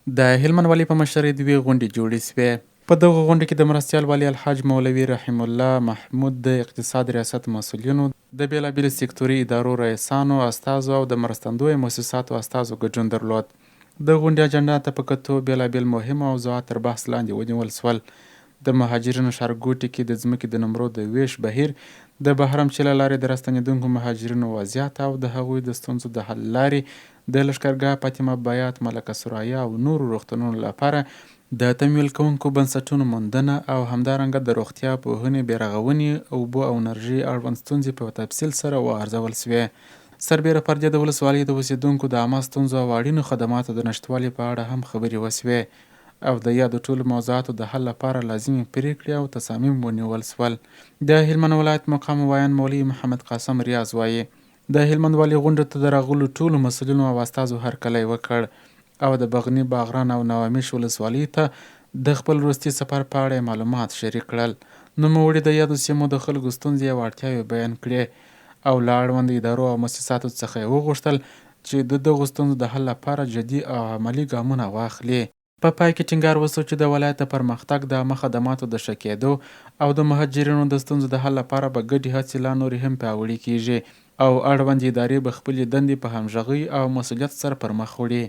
د هلمند والي په مشرۍ دوې غونډې جوړې شوې. په دغو غونډو کې د مرستیال والي الحاج مولوي رحیم الله محمود، د اقتصاد ریاست مسؤلینو، د بېلابېلو سکتوري ادارو رئیسانو، استازو او د مرستندویه موسساتو استازو ګډون درلود. د غونډې اجنډا ته په کتو بېلابېل مهم موضوعات تر بحث لاندې ونیول شول. د مهاجرینو ښارګوټي کې د ځمکې د نمرو د وېش بهیر، د بهرامچې له لارې د راستنېدونکو مهاجرینو وضعیت او د هغوی د ستونزو د حل لارې، د لښکرګاه، فاطمه بیات، ملکه ثریا او نورو روغتونونو لپاره د تمویل کوونکو بنسټونو موندنه او همدارنګه د روغتیا، پوهنې، بیارغونې، اوبو او انرژۍ اړوند ستونزې په تفصیل سره وارزول شوې. سربېره پر دې د ولسوالۍ د اوسېدونکو د عامه ستونزو او اړینو خدماتو د نشتوالي په اړه هم خبرې وشوې او د یادو ټولو موضوعاتو د حل لپاره لازمې پرېکړې او تصامیم ونیول شول. د هلمند ولایت مقام ویاند مولوي محمد قاسم ریاض وايي، د هلمند والي غونډو ته د راغلو ټولو مسؤلینو او استازو هرکلی وکړ او د بغني، باغران او نوامېش ولسوالیو ته د خپل وروستي سفر په اړه یې معلومات شریک کړل. نوموړي د یادو سیمو د خلکو ستونزې او اړتیاوې بیان کړې او له اړوند ادارو او موسساتو څخه یې وغوښتل چې د دغو ستونزو د حل لپاره جدي او عملي ګامونه واخلي. په پای کې ټینګار وشو چې د ولایت د پرمختګ، د عامه خدماتو د ښه کېدو او د مهاجرینو د ستونزو د حل لپاره به ګډې هڅې لا نورې هم پیاوړې کېږي او اړوندې ادارې به خپلې دندې په همغږۍ او مسؤلیت سره پرمخ وړي.